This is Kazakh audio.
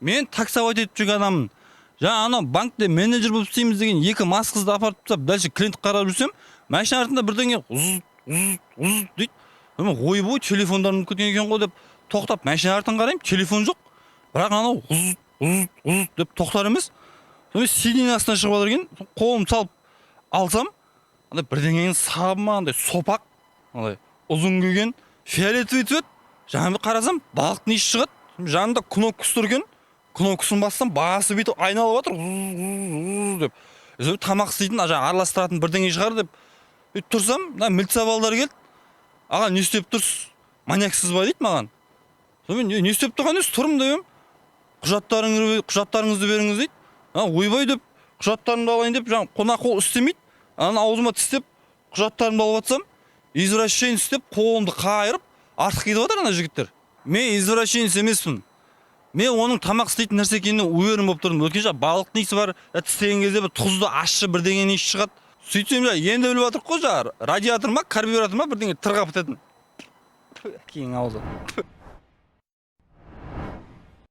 Мен таксовать етіп жүрген адаммын. Жаңа анау банкте менеджер болып істейміз деген екі мас қызды апарып тастап, дальше клиент қарап жүрсем, машина артында бірдеңе ұз ұз ұз дейді. Мен: «Ойбой, телефондарым ұмытып кеткен екен ғой», – деп тоқтап, машина артын қараймын, телефон жоқ. Бірақ анау ұз ұз ұз деп тоқтар емес. Сонымен сиденье астынан шығып жатыр екен. Қолымды салып алсам, андай бірдеңенің сабы ма, андай сопақ, андай ұзын келген, фиолетовый цвет. Жаңа бір қарасам, балықтың иісі шығады. Жанында кнопкасы тұр екен. Кнопкасын бассам, басы бүйтіп айналып жатыр «Уз, уз, уз» деп. Сосын тамақ істейтін, жаңағы араластыратын бірдеңе шығар деп бүйтіп тұрсам, мына милиция балдары келді. «Аға, не істеп тұрсыз, маньяксыз ба?» – дейді маған. Сонымен «Не істеп тұрған емес, тұрмын», – деп едім. Құжаттарыңызды беріңіз», – дейді. «А, ойбай», – деп, құжаттарымды алайын деп, жаңағы қонақ қол істемейді. Ананы аузыма тістеп, құжаттарымды алып жатсам, «Извращенец» деп қолымды қайырып, артық кетіп жатыр ана жігіттер. Мен извращенец емеспін. Мен оның тамақ істейтін нәрсе екеніне уверен болып тұрдым, өйткені жаңағы балықтың иісі бар, тістеген кезде бір тұзды, ащы бірдеңенің иісі шығады. Сөйтсем, жаңағы енді біліп жатырмық қой, жаңағы радиатор ма, карбюратор ма, бірдеңе тырғап бітетін. Әкеңнің аузы.